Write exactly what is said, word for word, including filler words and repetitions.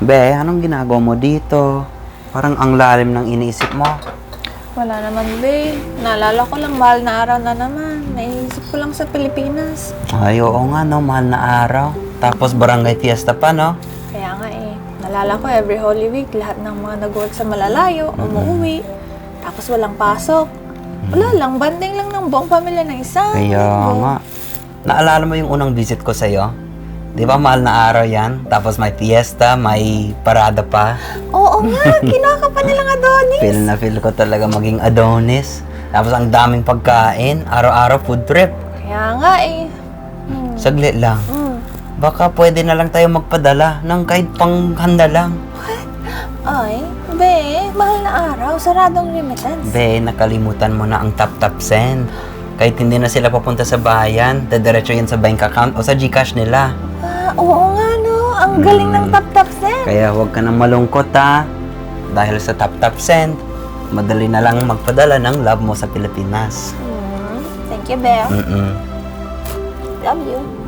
Be, anong ginagawa mo dito? Parang ang lalim ng iniisip mo. Wala naman, be. Naalala ko lang, mahal na araw na naman. Naiisip ko lang sa Pilipinas. Ay, oo nga, no? Mahal na araw. Tapos barangay fiesta pa, no? Kaya nga eh, naalala ko every Holy Week, lahat ng mga nag-work sa malalayo, umuwi. Tapos walang pasok. Wala lang, bonding lang ng buong pamilya ng isang Kaya linggo. Nga. Naalala mo yung unang visit ko sa'yo? Di ba mahal na araw yan? Tapos may fiesta, may parada pa. Oo nga, kinuha ka pa nilang Adonis. Feel na feel ko talaga maging Adonis. Tapos ang daming pagkain, araw-araw food trip. Kaya nga eh. Hmm. Saglit lang. Mm. Baka pwede na lang tayo magpadala ng kahit panghanda lang. Ay, be, mahal na araw, saradong remittance. Be, nakalimutan mo na ang TapTap Send. Kahit hindi na sila papunta sa bayan, didiretso yan sa bank account o sa GCash nila. Ah, oo nga no, ang galing ng TapTap Send. Kaya huwag ka nang malungkot ha. Dahil sa TapTap Send, madali na lang magpadala ng love mo sa Pilipinas. Hmm, thank you, be. Mm-mm. Love you.